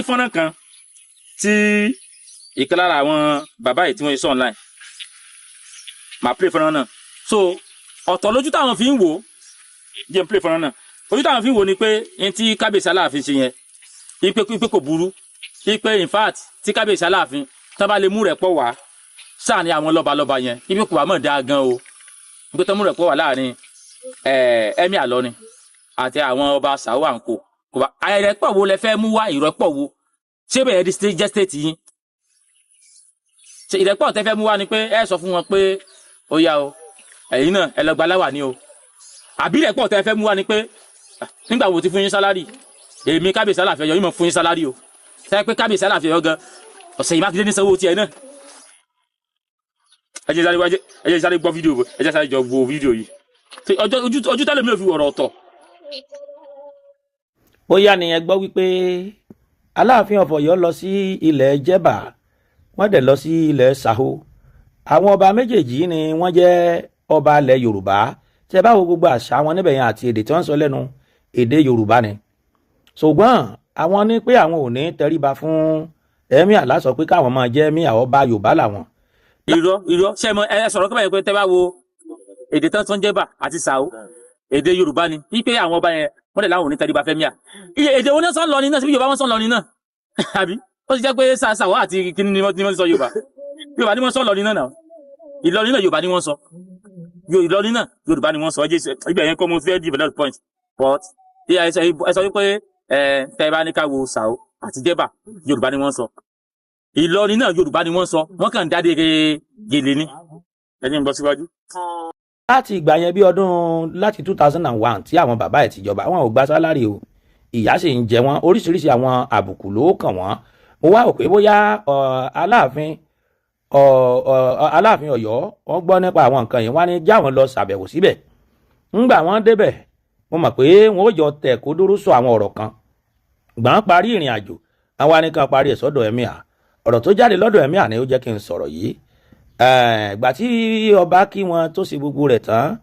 fọ́nrán kan tí ìkan lára àwọn bàbá yìí tí wọ́n ṣe sọ online, màá play fọ́nrán náà. So ọ̀tọ̀ lójú táwọn fi ń wò ó, jẹ́ n play fọ́nrán náà. Ojú táwọn fi ń wò ni pé n tí kábíyèsí Aláàfin ṣe yẹn, ipe kò burú, ipe in fact tí kábíyèsí Aláàfin tán bá lè mú rẹ̀ pọ̀ wá sáà ní àwọn lọ́balọ́ba yẹn, ibi kò bá mọ̀ dáa gan o, ipe tán mú rẹ̀ pọ̀ wá láàrin Emir Ìlọrin àti àwọn ọba Sàó àǹkó, kò bá ìrẹ́pọ̀ wo lẹ fẹ́ mú wá? Ìrẹ́pọ̀ wo? Ṣé bẹ́ẹ̀ di state jẹ́ state yín? Ṣe ìrẹ́pọ̀ tẹ́ fẹ́ mú wá ni pé ẹ sọ fún wọn pé ó yá o, ẹ̀yin náà ẹ lọ gba láwà ní o, Àbílẹ̀ pọ̀ tẹ́ fẹ́ mú wa ni pé, ah, nígbà wo ti fún yín salary? Èmi kábíyèsí Aláàfin Ọ̀yọ́ yìí mọ̀ fún yín salary o. Sẹ́yìn pé kábíyèsí Aláàfin Ọ̀yọ́ gan ọ̀sẹ̀ yìí, Mákindé ní sanwó tiẹ̀ náà. Ẹ jẹ́ sáré wá, ẹ jẹ́ sáré gbọ́ fídíò, ẹ jẹ́ sáré jọ wo fídíò yìí. Ṣé ọjọ́ ojú tẹ́lẹ̀ mi ò fi wọ̀rọ̀ ọ̀tọ̀. Bóyá ni ẹ gbọ́ wípé Aláàfin of Ọ̀yọ́ lọ sí ilẹ̀ Jẹ́bà, wọ́n dẹ̀ lọ sí ilẹ̀ Sàhó. Àwọn ọba méjèèjì ni wọ́n jẹ́ ọba ilẹ̀ Yorùbá. Tí ẹ bá wo gbogbo àṣà wọn níbẹ̀ yẹn àti èdè tí wọ́n ń sọ lẹ́nu, èdè Yorùbá ni. Ṣùgbọ́n àwọn ní pé àwọn ò ní tẹríba fún emir lásọ pé káwọn máa jẹ́ emir, ọba Yorùbá làwọn. Irọ́, irọ́. Ṣé ẹ mọ, ẹ sọ̀rọ̀ kí báyìí pé tẹ́ bá wo èdè tán tó ń jẹ́bà àti Sàó, èdè Yorùbá ni, wípé àwọn ọba yẹn, wọ́n dẹ̀ láwọn ò ní tẹríba fẹ́ emir. Iye èdè wọn náà sọ ń lọ ní náà síbi Yorùbá wọn sọ ń lọ ní náà, àbí ó ti jẹ́ pé Sàó àti kíní ni wọ́n sọ Yorùbá? Yorùbá ni wọ́n sọ lọ ní náà náà. Ìlọrin náà, Yorùbá ni wọ́n sọ. Ìlọrin náà, Yorùbá ni wọ́n sọ. Ẹ jẹ́ ibẹ̀ yẹn kọ́ mo fẹ́ develop point, but ẹ sọ wípé ẹ tẹ́ ẹ bá ní ká wo Sàó àti Jẹ́bà, Yorùbá ni wọ́n sọ. Ìlọrin náà, Yorùbá ni wọ́n sọ. Wọ́n kàn ń dádé gèlè ni. Ẹ ní ń bọ́ síwájú. Láti ìgbà yẹn, bí ọdún láti 2001 tí àwọn bàbá ẹ̀ ti jọba, wọn ò gba salary o. Ìyà sì ń jẹ wọ́n, oríṣiríṣi àwọn àbùkù ló kàn wọ́n. Mo wá rò pé bóyá Aláàfin Ọ̀yọ́, wọ́n gbọ́ nípa àwọn nǹkan yìí, wọ́n á ní jáwọn lọ ṣàbẹ̀wò síbẹ̀. Ńgbà wọ́n débẹ̀, mo mọ̀ pé wọ́n ó jọ tẹ̀ kó dúró sọ àwọn ọ̀rọ̀ kan. Gbọ́n parí ìrìn àjò, àwọn anìkan parí ẹ̀ sọ́dọ̀ emir. Ọ̀rọ̀ tó jáde lọ́dọ̀ emir ni ó jẹ́ kí n sọ̀rọ̀ yìí. Ìgbà tí ọba kí wọn tó ṣe gbogbo rẹ̀ tán,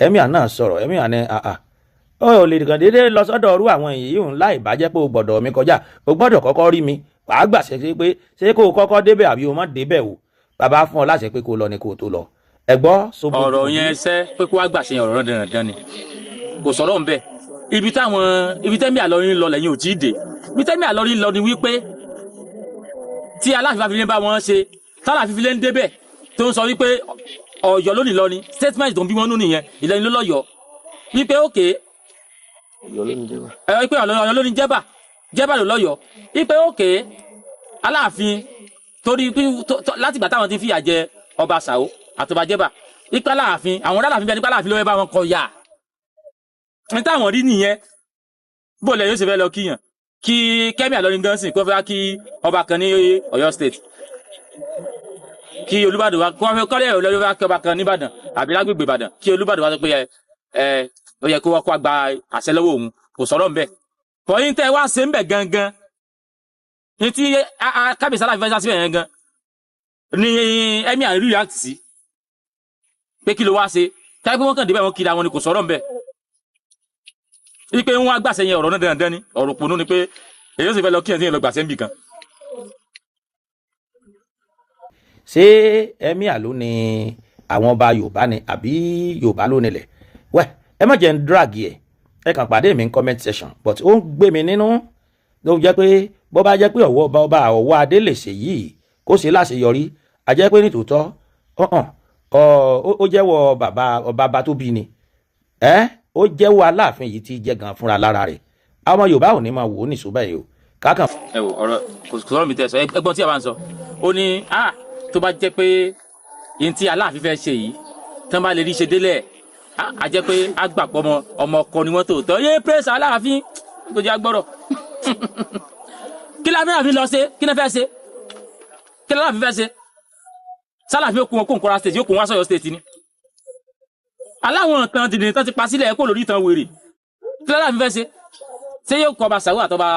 emir náà sọ̀rọ̀. Emir ní àà, ó ò lè kàn déédéé lọ sọ́dọ̀ ọrú àwọn èyí òun láì bá jẹ́ pé o gbọ́dọ̀ mi kọjá, o gbọ́dọ̀ kọ́kọ́ rí mi, wàá gbàṣẹ sí pé ṣé kó o kọ́kọ́ débẹ̀ àbí o má débẹ̀ o. Bàbá fún ọ láṣẹ pé kó o lọ ni kó o tó lọ. Ẹ gbọ́ sobo. Ọ̀rọ̀ yẹn ṣẹ́ pé kó wá gbàṣẹ yẹn, ọ̀rọ̀ náà dandan ni, kò sọ̀rọ̀ ń bẹ̀. Ibi táwọn ibi tẹ́mi àlọ́rin lọ lẹ́yìn ò tí ì dé. Ibi tẹ́mi àlọ́rin lọ ni wípé tí Aláàfin bá fi lé bá wọn ṣe, tálàfin fi lé ń débẹ̀, tó ń sọ wípé Ọ̀yọ́ ló ní lọ ni, statement tó ń bí wọn nú nìyẹn. Ìlọrin ló lọ́yọ̀ọ́, wípé òkè ẹ wípé Ọ̀yọ́ ló ní Jẹ́bà, Jẹ́bà ló lọ́yọ̀ọ́, wípé òkè Aláàfin torí pé láti ìgbà táwọn ti fìyà jẹ ọba Ṣàó àtọba Jẹ́bà, wípé Aláàfin, àwọn Aláàfin bí ẹni pé Aláàfin ló fẹ́ bá wọn kọ yà ní táwọn rí nìyẹn. Bó lẹ yóò ṣe fẹ́ lọ kíyàn, kí Kẹ́mi Àlọ́rin gan sìn kó fẹ́ kí ọba kan ní Ọ̀yọ́ State, kí Olúbàdàn wa kó wọ́n fẹ́ kọ́lé ẹ̀rọ lọ́wọ́ kí ọba kan nìbàdàn àbí lágbègbè Ìbàdàn, kí Olúbàdàn wa sọ pé ẹ ẹ ó yẹ kó wọ́n kó gba àṣẹ lọ́wọ́ òun, kò sọ̀rọ̀ ńbẹ̀. Fọyín tẹ́ wá ṣe ń bẹ̀ gangan ní tí kábíyèsí Aláàfin fẹ́ sá síbẹ̀ yẹn gan ni ẹ̀mí àrí react sí pé kí ló wá ṣe táyé pé wọ́n kàn débẹ̀, wọ́n kiri àwọn ni, kò sọ̀rọ̀ ńbẹ̀. Wípé wọ́n á gbàṣẹ yẹn, ọ̀rọ̀ náà dandan ni, ọ̀rọ̀ òpònú ni pé èyí ó sì fẹ́ lọ kí ẹ̀ tí yẹn lọ gbàṣẹ níbì kan. Ṣé emir ló ní àwọn ọba Yorùbá ni àbí Yorùbá ló nílẹ̀? Wẹ́ ẹ má jẹ́ ń drag ẹ̀. Ẹ kàn pàdé mi ní comment section, but ó ń gbé mi nínú ló jẹ́ pé bó bá jẹ́ pé ọ̀wọ́ ọba ọba ọ̀wọ́ adé lè ṣe yìí kó ṣe láṣeyọrí, a jẹ́ pé nítòótọ́ ọ̀hàn ó jẹ́wọ́ bàbá ọba tó bí ni ẹ́, ó jẹ́wọ́ Aláàfin yìí ti jẹ́ gan fúnra lára rẹ̀. Àwọn ọmọ Yorùbá ò ní máa wò ó nìṣó báyìí o kákan. Ẹ wò, ọ̀rọ̀ kò sọ̀rọ̀ mi tẹ́ sọ. Ẹgbọ́n tí a bá ń sọ, ó ní a tó bá jẹ́ pé yín tí Aláàfin fẹ́ ṣe yìí tí wọ́n bá lè rí ṣe délẹ̀, a jẹ́ pé a gbà pọ̀ ọmọ ọmọ ọkọ ni wọ́n tó tọ́ yé pírẹ́sì Aláàfin tó jẹ́ agbọ́rọ̀. Kí láàfin lọ ṣe? Kí ni fẹ́ ṣe? Kí láàfin fẹ́ ṣe? Sálàfin ó kún wọn kó Kwara State, yóò kún wá sọ̀yọ́ State ni. Aláwọn nǹkan dìde tán ti pa sílẹ̀ kó lórí ìtàn wèrè. Kí láàfin fẹ́ ṣe? Ṣé yóò kọ́ ọba Sàwọ́ àtọba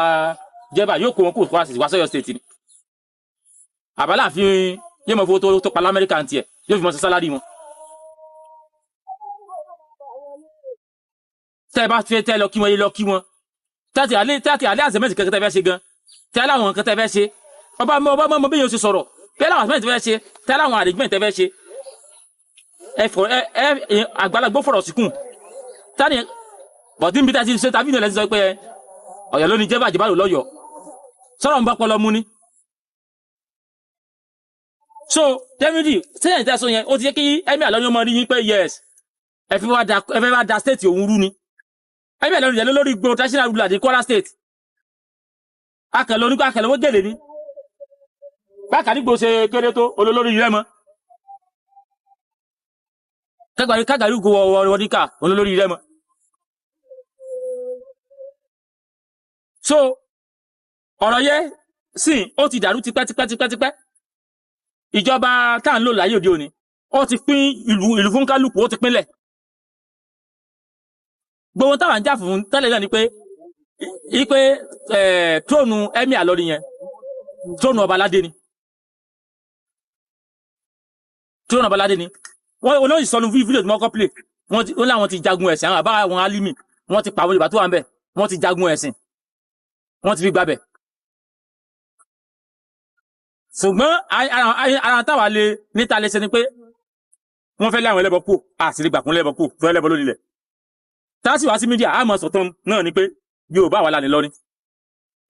Jẹ́bà, yóò kó wọn kó Kwara State wá sọ̀yọ́ State ni? Àbáláàfin yóò mọ fowó tó pa lamẹ́ríkà ń tiẹ̀, yóò fi mọ sí salary wọn. Tẹ́ ẹ bá fẹ́ tẹ́ lọ kí wọn, yé lọ kí wọn. Tẹ́tí alẹ́ àzẹ́mẹ́tì kankan tẹ́ fẹ́ ṣe gan, tẹ́ láwọn nǹkan tẹ́ fẹ́ ṣe, ọba mọ ọba mọ bí yóò ṣe sọ̀rọ̀, tẹ́ láwọn àzẹ́mẹ́tì fẹ́ ṣe, tẹ́ láwọn arrangement tẹ́ fẹ́ ṣe. Ẹ fọ ẹ ẹ àgbàlagbó fọ̀rọ̀ síkùn tani bọ̀dí níbi tá a ti ṣe tàbí ìnìyàn sọ pé Ọ̀yọ́ ló ní jẹ́ bàjẹ́ bá lò lọ́yọ̀ọ́, sọ̀rọ̀ ń bá pọlọ mú ni. So definitely, sẹ́yìn tẹ́sán yẹn, ó ti yẹ kí Emir Ìlọrin ọmọ rí yín pé yes, ẹ fẹ́ wá da state òun rú ni. Emir Ìlọrin yẹn lórí gbòòrò traditional ruler ní Kwara State. Akẹlẹ oníkó akẹlẹ owó gèlè ni bákà nígbò ṣe kéré tó olólórí rẹ mọ kágàrí kó wọ níkà olólórí rẹ mọ. So ọ̀rọ̀ yẹn sì ó ti dàrú tipẹ́tipẹ́tipẹ́. Ìjọba tá à ń lò láyé òde òní, ó ti pín ìlú ìlú fún kálukú, ó ti pínlẹ̀. Gbogbo táwọn ń jà fún tẹ́lẹ̀ náà ni pé ipe throne emir lórí yẹn, throne ọba aládé ni, throne ọba aládé ni. Wọ́n olóyè sọnù fídíò tí wọ́n kọ́ play, wọ́n ti wọ́n láwọn ti jagun ẹ̀sìn, àwọn àbá àwọn Alimi, wọ́n ti pa àwọn Yorùbá tó wà ń bẹ̀, wọ́n ti jagun ẹ̀sìn, wọ́n ti fi gbabẹ̀. Ṣùgbọ́n ara táwa lè níta lè ṣe ni pé wọ́n fẹ́ lé àwọn ẹlẹ́bọ kú, àti lè gbà kún lẹ́bọ kú tó ẹlẹ́bọ lórí ilẹ̀. Tá a sì wá sí media, àmọ́ sọ̀tàn náà ni pé Yorùbá wà lánìí lọ́rin,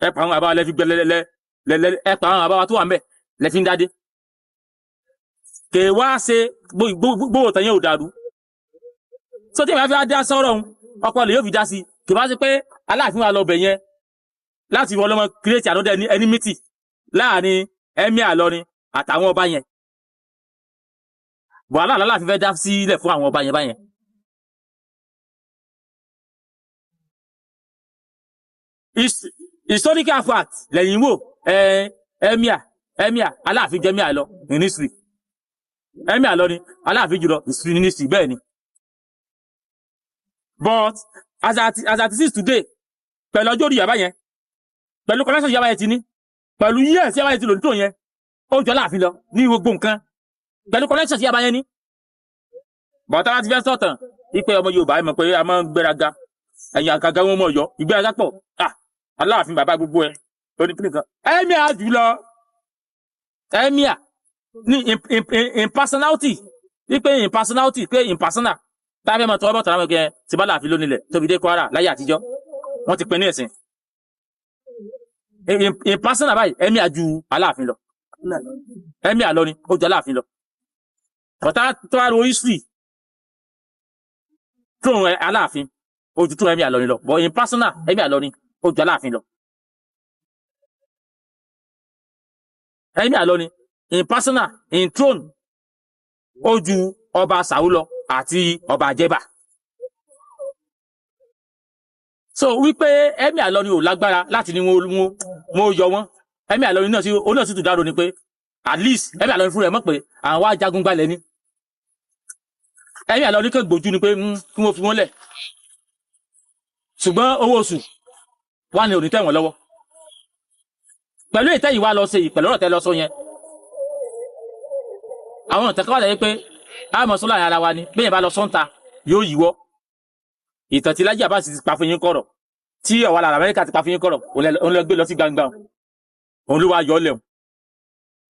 ẹ pa àwọn àbá wa lẹ́fi gbẹ lẹ́lẹ́lẹ́lẹ́, ẹ pa àwọn àbá wa tó wà ń bẹ̀ lẹ́fi ń dádé. Kè wá ṣe gbówó tán yẹn ò dàrú. So tí ìwà fi wá dá sọ́rọ̀ òun, ọpọlọ yóò fi dá sí. Kì bá ṣe pé Aláàfin wa lọ bẹ̀ yẹn láti wọ́n lọ́mọ create another enmity láàrin emir Ìlọrin àtàwọn ọba yẹn. Wàhálà l'Aláàfin fẹ́ dá sílẹ̀ fún àwọn ọba yẹn báyẹn. Historical fact lẹ́yìn wò ẹ, emir Aláàfin jẹ́ emir lọ ní history, emir Ìlọrin Aláàfin jùlọ ní history, bẹ́ẹ̀ ni. But as at it is today, pẹ̀lú ọjọ́ orí yàrá yẹn, pẹ̀lú connection yàrá yẹn ti ní, pẹ̀lú years yàrá yẹn ti lò ní tó yẹn, ó jọ Aláàfin lọ ní gbogbo nǹkan pẹ̀lú connection yàrá yẹn ní. Bọ̀tá láti fẹ́ sọ̀tàn ipe ọmọ Yorùbá ẹ mọ̀ pé a máa ń gbéraga, ẹ̀yìn àgàgà wọn mọ̀ Ọ̀yọ́ ìgbéraga pọ̀. Ah, Aláàfin bàbá gbogbo ẹ lóní kíni kan, emir jùlọ, emir ní in personality, wípé in personality, pé in personal tábẹ́ mọ̀ tọwọ́ bọ̀ tọ́lá mọ̀ tí bá láàfin lónìí lẹ̀ tóbi dé Kwara láyé àtijọ́, wọ́n ti pín ní ẹ̀sìn in personal báyìí, emir ju Aláàfin lọ, emir lọ ni ó ju Aláàfin lọ. Bọ̀tá tó wá ro history, throne Aláàfin ó ju throne emir lọ ni lọ, but in personal emir lọ ni ó ju Aláàfin lọ. Emir lọ ni in personal, in throne, ó ju ọba Sàúlọ lọ àti ọba Àjẹbà. So wípé emir lọ ni ò lágbára láti ní wọn yọ wọn. Emir lọ ni náà sí, ó náà sì tún dárò ni pé at least emir lọ ni fúnra ẹ̀ mọ̀ pé àwọn wá jagun gbalẹ̀ ni. Emir lọ ní kàn gbójú ni pé kí wọ́n fi wọ́n lẹ̀, ṣùgbọ́n owó oṣù wà ní òní tẹ̀ wọ́n lọ́wọ́ pẹ̀lú ìtẹ́yìn wa lọ ṣe yìí, pẹ̀lú ọ̀rọ̀ tẹ́ lọ sọ yẹn. Àwọn ìtàn kan wà lẹ́yìn pé àmọ́ sọ́lá ara wa ni bẹ́ẹ̀ bá lọ sọ́ńta yóò yíwọ́. Ìtàn tí Lájí Abbas ti pa fún yín kọ̀rọ̀, tí ọ̀wà lára Amẹ́ríkà ti pa fún yín kọ̀rọ̀, òun lọ gbé lọ sí gbangba, òun ló wá yọ lẹ́hùn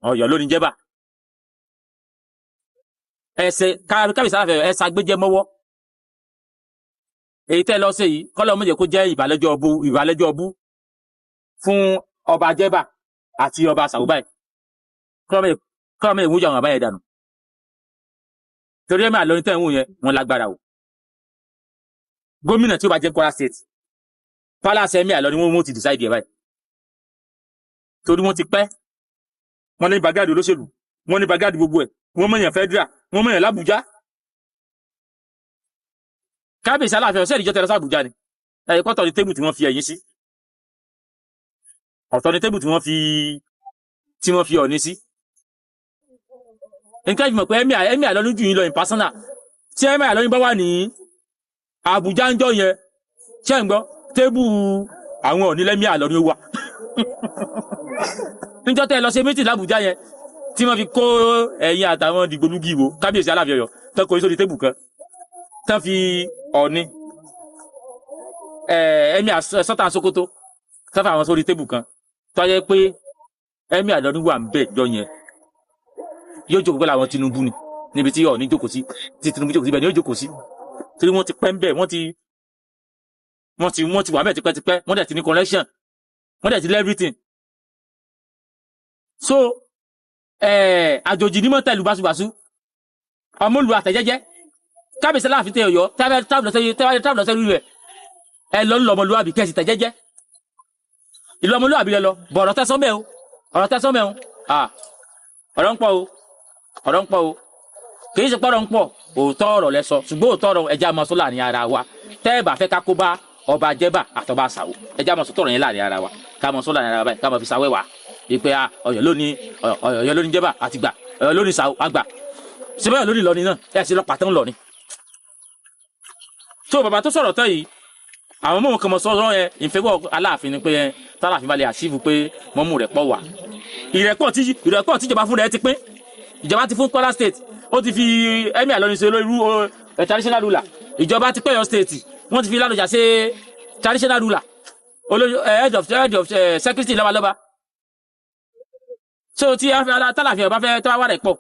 ọ̀yọ́ lónìí jẹ́bà ẹsẹ̀ kábíyèsí aláfẹ́ ẹsẹ̀ agbẹ́jẹ́ mọ́wọ́. Èyí tẹ́ lọ sí yìí, kọ́lọ́ mọ̀jẹ̀ kó jẹ́ ìbàlẹ́jọ́ ọbú fún ọba jẹ́bà àti ọba sàwùbáì, kọ́lọ́ mọ̀jẹ̀ wújọ àwọn àbáyẹ dànù, torí ẹ̀ máa lọ ní tẹ́ ń wò yẹn, wọn lágbára o. Gómìnà tí ó bá jẹ́ Kwara State, palace emir lọ ni wọ́n ti decide ẹ̀ báyìí, torí wọ́n ti pẹ́, wọ́n ní bagadi olóṣèlú, wọ́n ní bagadi gbogbo ẹ̀, wọ́n mọ̀yàn federal, wọ́n mọ̀yàn l'Abuja. Kábíyèsí Aláàfin ọ̀sẹ̀ ìjọ tẹ̀lé sàbújá ni ẹ̀yẹ kọ́tọ̀ ní tébù tí wọ́n fi ẹ̀yìn sí, ọ̀tọ̀ ní tébù tí wọ́n fi Ọ̀ọ̀ni sí. Nǹkan ìfìmọ̀ pé emir lọ́nu jù yín lọ in personal, tí emir lọ́nu bá wà ní Àbújá ń jọ yẹn, ṣé ń gbọ́ tébù àwọn Ọ̀ọ̀ni lẹ́mí àlọ́ ni ó wà níjọ́ tẹ́ ẹ lọ ṣe mítì l'Àbújá yẹn, tí wọ́n fi kó ẹ̀yin àtàwọn dìgbòlugi wo kábíyèsí Aláàfin Ọ̀yọ́ tán kò sórí tébù kan, tán fi Ọ̀ọ̀ni, emir Sultan Sokoto, tán fi àwọn sórí tébù kan, tó yẹ pé emir àlọ́ ni wà ń bẹ̀ jọ yẹn, yóò jókòó pẹ̀lú àwọn Tinubu ni níbi tí Ọ̀ọ̀ni jókòó sí, tí Tinubu jókòó sí, ibẹ̀ ni yóò jókòó sí, torí wọ́n ti pẹ́ ń bẹ̀, wọ́n ti wà mẹ́ẹ̀ tipẹ́tipẹ́, wọ́n dẹ̀ ti ní connection, wọ́n dẹ̀ ti lé everything. So àjòjì ní mọ́tẹ́lù báṣubàṣu, ọmọlù àtẹ̀jẹ́jẹ́. Kábíyèsí Aláàfin tẹ Ọ̀yọ́ tẹ́wọ́ lọ́sẹ̀ rẹ̀, ẹ lọ ńlọ ọmọlúwàbí kẹ́sì tẹ̀jẹ́jẹ́, ìlú ọmọlúwàbí lẹ lọ bọ̀. Ọ̀rọ̀ tẹ́sán mẹ́ o, ọ̀rọ̀ tẹ́sán mẹ́ o, ọ̀rọ̀ ń pọ̀ o, ọ̀rọ̀ ń pọ̀ o, kì í ṣe pọ̀rọ̀ ń pọ̀. Òótọ́ ọ̀rọ̀ lẹ sọ, ṣùgbọ́n òótọ́ ọ̀rọ̀ ẹja máa sọ láàrin ara wa. Tẹ́ ẹ bá fẹ́ ká kó bá Ọba Jẹ́bà àtọba Ṣàwó, ẹ já mọ̀ sọ́tọ̀rọ̀ yẹn láàrin ara wa, ká mọ̀ sọ́ láàrin ara wa báyìí, ká mọ̀ fi sawẹ́ wá ìpè à Ọ̀yọ́ lónìí, Ọ̀yọ́ lónìí, Jẹ́bà àtìgbà Ọ̀yọ́ lónìí, Ṣàwó àgbà síbẹ̀ Ọ̀yọ́ lónìí lọ́ni náà ẹ̀ sí lọ́pàá tán lọ́ni. Tó bàbá tó sọ̀rọ̀ tán yìí, àwọn mọ̀mọ́ kan mọ̀ sọ̀rọ̀ yẹn ìfẹ́wọ́ Aláàfin ni pé ẹ tálàfin balẹ̀ àṣìfù pé mọ́mú rẹ̀ pọ̀ wá ìrẹ́pọ̀ tí ìrẹ́pọ̀ tíjọba fún rẹ̀ ti pín. Ìjọba ti fún Kwara State, ó ti fi Emir Ìlọrin ṣe olórí traditional ruler. Ìjọba ti pẹ́ Ọ̀yọ́ State, wọ́n ti fi Ládọjà ṣe traditional ruler, olórí head of security lọ́balọ́ba. So tí tálàfin ọba fẹ́ tọ́wá wà rẹ̀ pọ̀,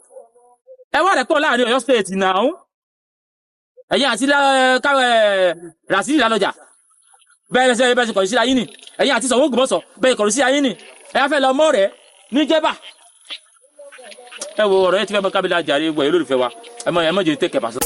ẹ wà rẹ̀ pọ̀ láàrin Ọ̀yọ́ State náà, ẹ̀yin àti Rasidi Ládọjà, bẹ́ẹ̀ ṣe kọ̀rí sí ayé nì, ẹ̀yin àti Ṣọ̀ún Ògbómọ̀ṣọ́, bẹ́ẹ̀ kọ̀rí sí ayé nì, ẹ fẹ́ lọ mọ́ rẹ̀ ní Jẹ́bà. Ẹ wo ọ̀rọ̀ yẹn ti fẹ́ mọ kábílà jàre gbọ̀ yẹn lólùfẹ́ wa, ẹ mọ jẹ́ tẹ́kẹ̀ pàṣẹ.